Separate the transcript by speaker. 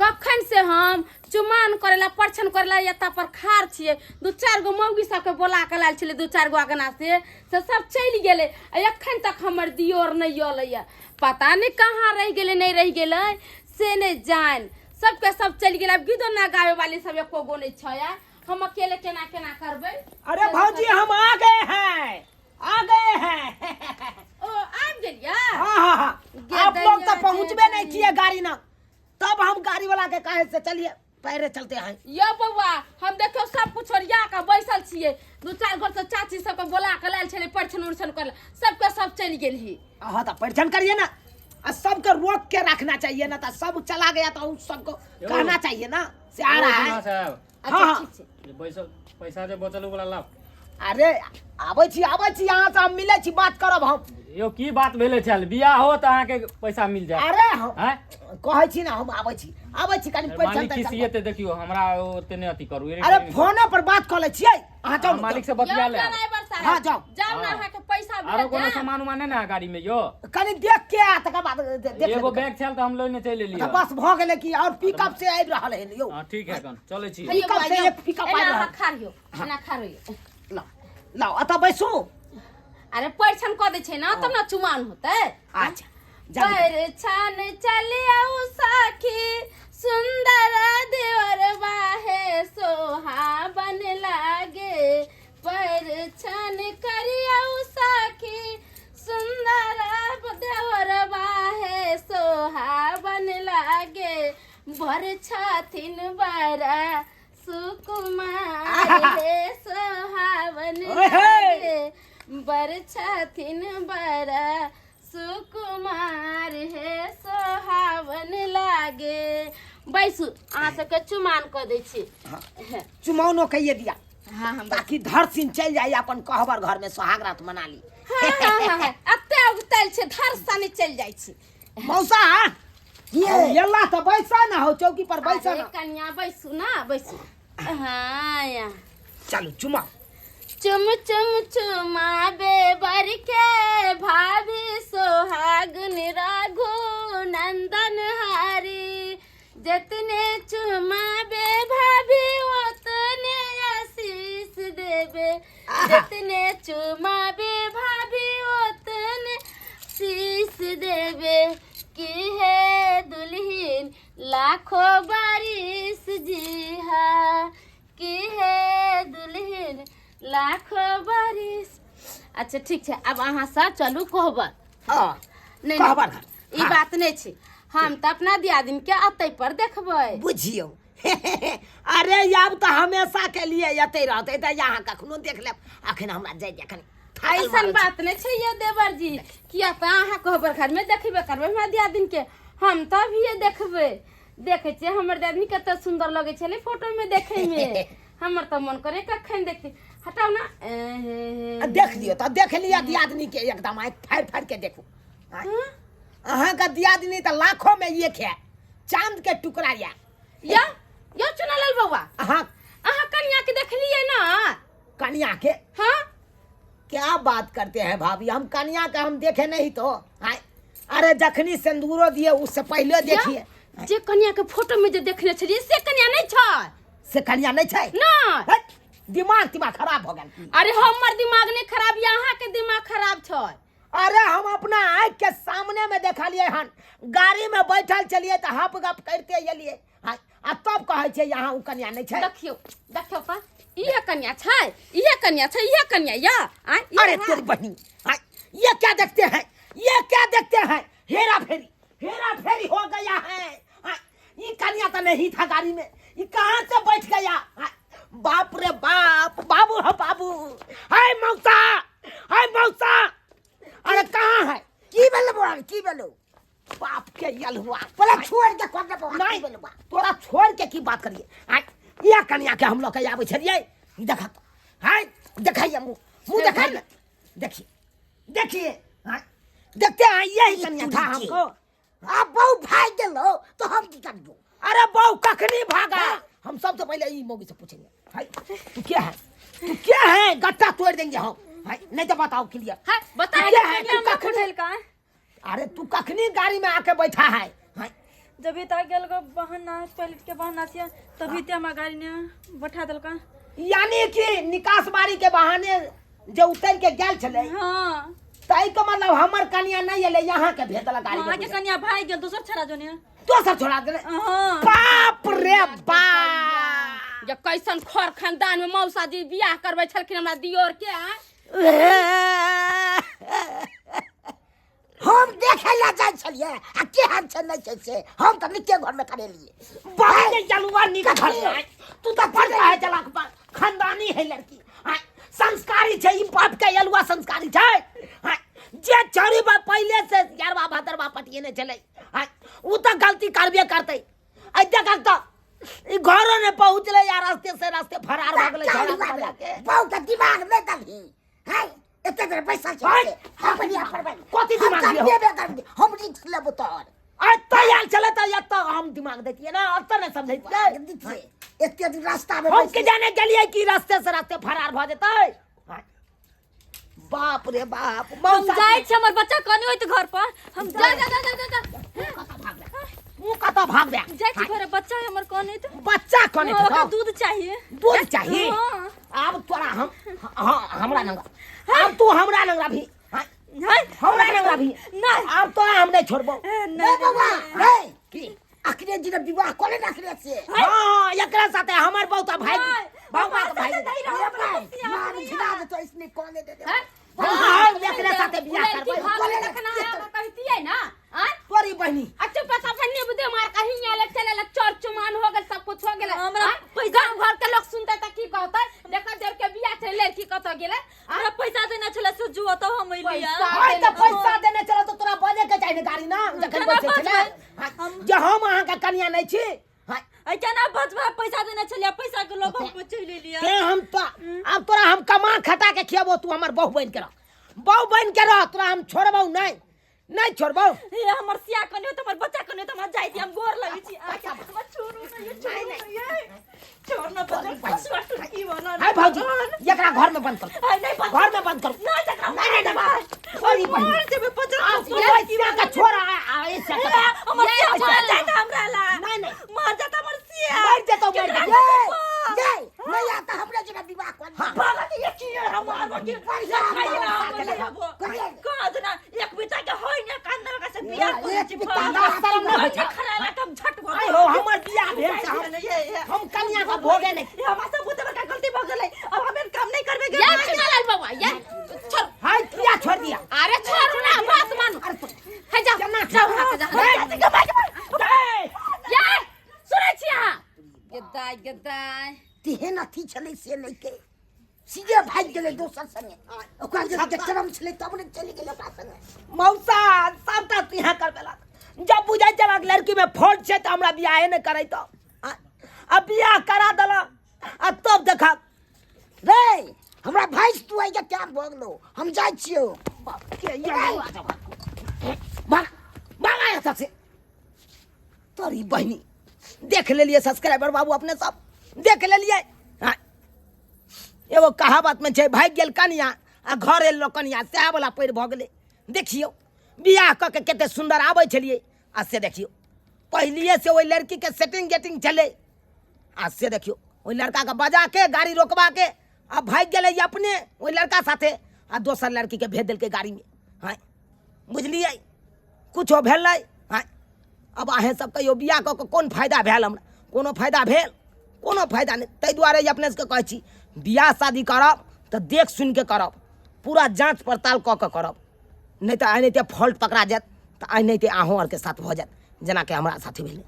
Speaker 1: कखन से हम चुमान करेला परछन करेला एतऽ पर खाड़ छियै। दू चारि गो मौगी सबके बोला के लायल छलै दू चारि गो अगना से सब चलि गेलै आ एखन तक हमर दियोर नहि अयलैए। पता नहि कहाँ रहि गेलै, नहि रहि गेलै से नहि जानि। सबके सब चलि गेलै। आब गीतो ना गावे वाली सब एको गो नहि छै। हम अकेले केना केना करबै?
Speaker 2: अरे भौजी हम आ गए हैं, आ गए हैं।
Speaker 1: ओ आबि गेलियै?
Speaker 2: हाँ हाँ हाँ, आप लोग तो पहुँचबे नहीं किए गाड़ी ना, तब हम गाड़ी वाला के कहे से चलिए पैरे चलते हैं।
Speaker 1: यो बौआ हम देखियौ सब कुछ ओरिया के बैसल छियै। दू चारि घर से चाची सबके बोला के लायल छलै परछन उरछन करल, सबके सब चलि गेलही।
Speaker 2: हाँ तो परिछन करिए ना, आ सबके रोक के रखना चाहिए ना, तो सब चला गया तो उस सबको कहना चाहिए ना से आ रहा है।
Speaker 3: साहब।
Speaker 1: अच्छा,
Speaker 2: हाँ, हाँ।
Speaker 1: ठीक छै।
Speaker 3: जे बैसल पैसा जे बचल उ वाला लाभ।
Speaker 2: अरे आबै छी, आबै छी, यहाँ से हम मिलै छी, बात करब हम।
Speaker 3: यौ की बात भेलै छल? बियाह हो तऽ अहाँके पैसा मिल जायत।
Speaker 2: अरे हम
Speaker 3: आँय?
Speaker 2: कहै छी ना, हम आबै छी, आबै छी, कनि पैसा
Speaker 3: मालिक खिसियेतै, देखियौ हमरा ओते नहि अथी करू।
Speaker 2: अरे फोने पर बात कऽ लै छियै, अहाँ जाउ।
Speaker 3: मालिक से बतिया
Speaker 1: यौ
Speaker 3: ले।
Speaker 1: ड्राइवर साहब,
Speaker 2: हाँ, जाउ।
Speaker 1: जाउ ना,
Speaker 3: हाँ।
Speaker 1: अहाँके पैसा
Speaker 3: आरो
Speaker 1: भेट
Speaker 3: कोनो
Speaker 1: जायत।
Speaker 3: सामान उमान नहि ने गाड़ी में यौ?
Speaker 2: कनि देख के आ तकर बाद देख
Speaker 3: एगो
Speaker 2: लेबै।
Speaker 3: बैग छल तऽ हम लऽ चलि एलियै।
Speaker 2: तऽ बस भऽ गेलै कि और पिकअप से आबि रहल है यौ।
Speaker 3: हाँ ठीक है, कन चलै छी।
Speaker 1: हे यौ
Speaker 2: पिकअप
Speaker 1: बौआ,
Speaker 2: से
Speaker 1: यौ,
Speaker 2: एक पिकअप
Speaker 1: एना
Speaker 2: आबि
Speaker 1: अहाँ
Speaker 2: रहल।
Speaker 1: खा लियौ, एना खा लियौ।
Speaker 2: लाउ लाउ, एतऽ बैसू।
Speaker 1: अरे परिछन कऽ दै छै ना तब ना चुमान होतै।
Speaker 2: अच्छा जल्दी।
Speaker 1: परिछन चलियौ सखी सुंदर देवर बाहे सोहावन लागे। परिछन करियौ सखी सुंदर देवर बाहे सोहावन लागे। बर छथिन बड़ा सुकुमार हे सोहावन लागे। बर छथिन बड़ा सुकुमार हे सोहावन लागे। बैसू, अहाँ सबके चुमान कऽ दै छी।
Speaker 2: चुमाओनो कहिए दिया।
Speaker 1: हाँ, हम
Speaker 2: ताकि धर सिन चलि जाइए अपन कहबर घर में सोहाग रात मना ली।
Speaker 1: हाँ, हाँ, हाँ, हाँ। एते उगतल छै धर सनी चलि जाइ छी।
Speaker 2: मौसा ये अल्लाह तऽ बैसा ना हो चौकी पर बैसा
Speaker 1: अरे
Speaker 2: ना।
Speaker 1: कन्या बैसू ना, बैसू। हाँ या।
Speaker 2: चलू चुमा।
Speaker 1: चुम चुम चुमाबे बर के भाभी सोहागुन रघु नंदन हरी। जितने चुमाबे भाभी उतने आशीष देबे। जितने चुमाबे भाभी उतने आशीष देबे। की हे दुल्हिन लाखों बारिश जी हा। की हे दुल्हिन लाखों बारिश। अच्छा ठीक छै, आब अहाँ सब चलू कोहबर।
Speaker 2: हाँ,
Speaker 1: नहि,
Speaker 2: कोहबर
Speaker 1: नहि,
Speaker 2: घर।
Speaker 1: ई बात नहि छै, हम तऽ अपना दियादिन के अतै पर देखबै।
Speaker 2: बुझियौ। अरे आब तऽ हमेशा के लिए एतै रहतै तऽ यहाँ कखनो देख लेब। अखन हमरा जाय दे, कनि थाकल
Speaker 1: ऐसन
Speaker 2: मारल छी।
Speaker 1: बात नहि छै यौ देवर जी, किया तऽ अहाँ कोहबर घर में देखबे करबै हमरा दियादिन के, हम तऽ अभिये देखबै। देखै छियै हमर दियादिनी कते सुन्दर लगै छलै फोटो में देखै में। हमर तऽ मन करे कखन देखती। हटाउ ना। ए,
Speaker 2: आ देख लियौ तऽ देख लिअ दियादिनी के, एकदम आँखि फाड़ि फाड़ि के देखू।
Speaker 1: हाँ?
Speaker 2: अहाँके दियादिनी तऽ लाखों में एक है, चांद के टुकड़ा या।
Speaker 1: या यो चुनालाल बौआ,
Speaker 2: अहाँ
Speaker 1: अहाँ कन्या के देखलियै ना?
Speaker 2: कन्या के?
Speaker 1: हाँ।
Speaker 2: क्या बात करते हैं भाभी, हम कन्या के हम देखे नहीं तो। आय, अरे जखनी सिंदूरो दिए उससे पहले देखिए।
Speaker 1: जे कन्या के फोटो में जे देखने छलियै से कन्या नहीं छै।
Speaker 2: से कन्या नहीं छै?
Speaker 1: नहीं।
Speaker 2: हट, दिमाग तिमाग खराब हो गेल।
Speaker 1: अरे हमर दिमाग नहीं खराब, यहाँ के दिमाग खराब छै।
Speaker 2: अरे हम अपना आँख के सामने में देखलिए हन, गाड़ी में बैठल चलिए तो हप गप करते एलिए। हाँ, आ तब कहै छै यहाँ उ कन्या नहीं छै।
Speaker 1: देखियौ, देखियौ पा, इहे कन्या छै, इहे कन्या छै, इहे कन्या या। आय, इहे
Speaker 2: अरे
Speaker 1: है।
Speaker 2: तेरी बहिनी, आय, ये क्या देखते हैं, ये क्या देखते हैं? हेरा फेरी, हेरा फेरी हो गया है। आय, ये कन्या तो नहीं था गाड़ी में, ये कहाँ से बैठ गया? आय, बाप रे बाप, बाबू हो बाबू। हाय मौसा, हाय मौसा, अरे कहाँ है?
Speaker 4: की भेलो बौआ, की भेलो?
Speaker 2: बाप के यलहुआ।
Speaker 4: बोला छोड़ के कोन बौआ, की
Speaker 2: नहीं,
Speaker 4: भेलो बौआ?
Speaker 2: तोरा छोड़ के की बात करिए? आय, ये कन्या के हम लोग के आबै छलियै, देखा तो। हाय, देखाइए मुँह, मुँह देखाइए ना। देखिए, देखिए, हाय, देखते हैं यही कन्या था हमको।
Speaker 4: आ बहू भाग गेलो तो हम की करबो?
Speaker 2: अरे बहू कखनी भागा?
Speaker 4: हाँ।
Speaker 2: हम सबसे पहले ई मौगी से पूछेंगे। हाय, तू क्या है, तू क्या है? गट्टा तोड़ देंगे हम। हाय, नहीं तो बताओ क्लियर।
Speaker 1: हाँ, बता
Speaker 2: तू क्या है?
Speaker 1: कन्या
Speaker 2: तू
Speaker 1: हमरा
Speaker 2: कखनी
Speaker 1: कुठेल का?
Speaker 2: अरे तू कखनी गाड़ी में आके बैठा है? हाय,
Speaker 5: जब तक गेल गो बहाना टॉयलेट के बहाना से तभी ते हमरा गाड़ी ने बैठा देलका।
Speaker 2: यानी कि निकास बारी के बहाने जे उतर के गेल छलै।
Speaker 5: हाँ।
Speaker 2: तै के मतलब हमर कनिया नहीं एलै, यहाँ के भेजलक गाड़ी
Speaker 5: वहाँ के
Speaker 2: के।
Speaker 5: कनिया भाग गेल दोसर छड़ा जोने।
Speaker 2: दोसर छोड़ा देले।
Speaker 5: हाँ।
Speaker 2: बाप रे बाप।
Speaker 1: जे कैसन खर खानदान में मौसा जी बियाह करबै छलखिन हमरा दियोर के आ?
Speaker 4: हम देखे ला जाइ छलियै आ केहन छै नहि छै से हम तऽ निके घरमे करेलियै।
Speaker 2: बाप के जलुआ निक घर में। तू तऽ बड़ कहे चला खानदानी है लड़की, हाँ, संस्कारी छै ई बाप के अलुआ संस्कारी छै। हाँ, जे छौड़ी बा पहिले से यारवा भदरवा पटिएने छलै, हाँ, उ तऽ गलती करबे करतै। आ देखक तऽ ई घरो ने पहुँचलै या रास्ते से रास्ते फरार भऽ गेलै छौड़ा के बजा के।
Speaker 4: बहु के दिमाग नहि दलही है, एते देर बैसल छै।
Speaker 2: भाई,
Speaker 4: हम बढ़िया परबै।
Speaker 2: कथी दिमाग
Speaker 4: हम
Speaker 2: दियौ?
Speaker 4: देबे करबै, हम रिक्स लेबो तोहर।
Speaker 2: आ तैयार चले तऽ एतऽ हम दिमाग दैतियै ना, एतऽ नहि समझैतियै।
Speaker 4: दितियै एते दूर रास्ता में
Speaker 2: हम के जाने गेलियै कि रास्ते से रास्ते फरार भऽ जेतै। बाप रे बाप।
Speaker 5: हम
Speaker 2: मौसा
Speaker 5: जाइ छी, हमर बच्चा कनी होइत घर पर। हम
Speaker 1: जा जा जा जा जा जा।
Speaker 2: मुँह कतऽ भाग बे?
Speaker 5: जाइ छी घर, बच्चा है हमर कनी होइत।
Speaker 2: बच्चा कनी
Speaker 5: हाँ, ओकरा
Speaker 2: होइत?
Speaker 5: दूध चाहिए।
Speaker 2: दूध चाहिए?
Speaker 5: हाँ।
Speaker 2: आब तोरा हम, हाँ, हमरा नंगा। आब तू हमरा नंगा भी। हाँ।
Speaker 5: नहीं।
Speaker 2: हमरा नंगा भी।
Speaker 5: नहीं।
Speaker 2: आब तोरा हम नहीं छोड़बो।
Speaker 5: ए,
Speaker 4: नहीं
Speaker 5: नहीं
Speaker 4: बाबा, नहीं।
Speaker 2: की?
Speaker 4: अखने जी ने विवाह कोले ना अखने से।
Speaker 2: हाँ, एकरा साथे हमर बहुत भाई।
Speaker 5: नहीं।
Speaker 2: बाबा के भाई।
Speaker 5: नहीं, नहीं,
Speaker 4: ये भाई,
Speaker 5: नहीं,
Speaker 4: मार
Speaker 5: नहीं,
Speaker 4: झिला दे तो इसने कोले दे दे।
Speaker 1: हैं?
Speaker 2: हाँ, हाँ, एकरा साथे बियाह
Speaker 1: लड़की
Speaker 2: करबै।
Speaker 1: भाग गेलै तखन अहाँ हमरा कहितियै ना, आँय?
Speaker 2: तोरी बहिनी।
Speaker 1: अच्छा पैसा बन्नी बुदे मार कहीं यहाँ ले चले ले, चोर चुमान हो गेल, सब कुछ हो गेल।
Speaker 5: हमरा
Speaker 1: आँय? गाँव घर के लोग सुनते त की कहतै? देखा देव के बियाह छै, लड़की कतऽ गेलै?
Speaker 5: हमरा पैसा देने छलै से जुआ तब हम अइलियै।
Speaker 1: पैसा
Speaker 2: आइ तऽ
Speaker 1: देने-
Speaker 2: पैसा देने छलै तऽ तोरा बजे के चाही ने गाड़ी ना, जखन
Speaker 5: केना
Speaker 2: बैसै छलै।
Speaker 5: बजबै?
Speaker 2: हाँ, जे हम अहाँके कनिया नहि छी। हाँ।
Speaker 5: ऐ केना बजबै? पैसा देने छलियै, पैसा के लोभ हम चलि एलियै।
Speaker 2: ते हम तऽ आब तोरा हम कमा खटा के खियाबो, तू हमर बहू बनि के रह, बहू बनि के रह, तोरा हम छोड़बौ नहि, नहि छोड़बौ।
Speaker 5: हे हमर सिया कने त हमर बच्चा कने त हम जाइ छी, हम गोर लगै छी। आ के हमर छोड़ू न ये, छोड़ू न ये, छोड़ न बच्चा, पशुआ टुटकी बना।
Speaker 2: है भौजी, एकरा घर में बंद करू।
Speaker 5: है, नहीं बंद
Speaker 2: घर में बंद करू।
Speaker 5: नहीं, जकरा
Speaker 2: नहीं, नहीं, नहीं, छोड़ी बहिनी।
Speaker 5: मार देबै बच्चा,
Speaker 2: आ,
Speaker 5: पशुआ
Speaker 2: तू
Speaker 5: टुटकी
Speaker 2: सिया के
Speaker 5: बना।
Speaker 2: छोड़, आ, आ, ए सिया के
Speaker 5: हे, हमर
Speaker 1: ये
Speaker 5: सिया
Speaker 1: छोड़।
Speaker 5: मर जाइत हमरा ला।
Speaker 2: नहीं, नहीं।
Speaker 5: मर जात हमर सिया।
Speaker 2: मर जेतौ, मर
Speaker 5: केकरा
Speaker 2: जेतौ।
Speaker 5: कहबै?
Speaker 4: ये, नहीं आता हमरा जेना विवाह कर।
Speaker 2: हाँ।
Speaker 5: बाबा के ये की है हमर बाकी
Speaker 4: बढ़िया,
Speaker 5: खाइ ना हम
Speaker 2: बढ़िया।
Speaker 5: लेबो।
Speaker 4: बढ़िया।
Speaker 5: कहाँ जना एक बेटा के होय ने कान लगा से बियाह
Speaker 4: एक
Speaker 5: करै छी।
Speaker 4: बेटा
Speaker 5: बाबा,
Speaker 2: के शरम नहि होइ छै।
Speaker 5: खरा ला कम झट भऽ
Speaker 2: आइ हो, हमर बियाह भेल से हम कनिया के भोगे नहि।
Speaker 5: ये हमरा सब बुते बड़का गलती भऽ गेलै, अब हम एहन काम नहि करबै गे।
Speaker 1: ये चुनालाल बाबा, ये छोड़।
Speaker 2: हाय, किया छोड़ दिया?
Speaker 1: अरे छोड़ू ना, बात मानू।
Speaker 2: अरे तो-
Speaker 1: हे जाओ,
Speaker 2: केना
Speaker 1: जाओ, हाथ जाओ।
Speaker 2: ए,
Speaker 1: ये सुनै छी अहाँ? गदाय गदाय।
Speaker 4: तेहन अथी छलै से नहि के सीधे भागि गेलै दोसर संगे। ओकरा जे चरम छलै तब ने चलि गेलै ओकरा संगे।
Speaker 2: मौसा सबटा तू यहाँ करबेलक। जब बुझै छलक लड़की में फॉल्ट छै तऽ हमरा बियाहे नहि करै तऽ आ बियाह करा देलक आ तब देखक।
Speaker 4: रे हमरा भैंस तू आइ के टाइम भऽ गेलौ, हम जाइ छियौ।
Speaker 2: के ये भाग, भाग आया सबसे। तोरी बहिनी देख लेलियै सब्सक्राइबर बाबू, अपने सब देख लेलियै। हाँ, एगो कहावत में छै, भागि गेल कनिया आ घर एलो कनिया, सएह वाला पैर भऽ गेलै। देखियौ बियाह कऽ के कते सुन्दर आबै छलियै, आ से देखियौ पहिलिए से ओहि लड़कीके सेटिंग गेटिंग छलै, आ से देखियौ ओहि लड़काके बजा के गाड़ी रोकवा के आ भागि गेलै अपने ओहि लड़का साथे, आ दोसर लड़कीके भेज देलकै गाड़ीमे। हाँ बुझलियै, कुछो भेलै। हाँ अब अहेँ सब कहियौ बियाह कऽ के कोन फायदा भेल हमरा? कोनो फायदा भेल? कोनो फायदा नहि। ताहि दुआरे अपने सबके कहै छी बियाह शादी करब तऽ देख सुनिके करब, पूरा जाँच पड़ताल कऽ के करब, नहि तऽ एनाहिते फॉल्ट पकड़ा जायत तऽ एनाहिते अहूँ आरके साथ भऽ जायत जेनाकि हमरा साथे भेलै।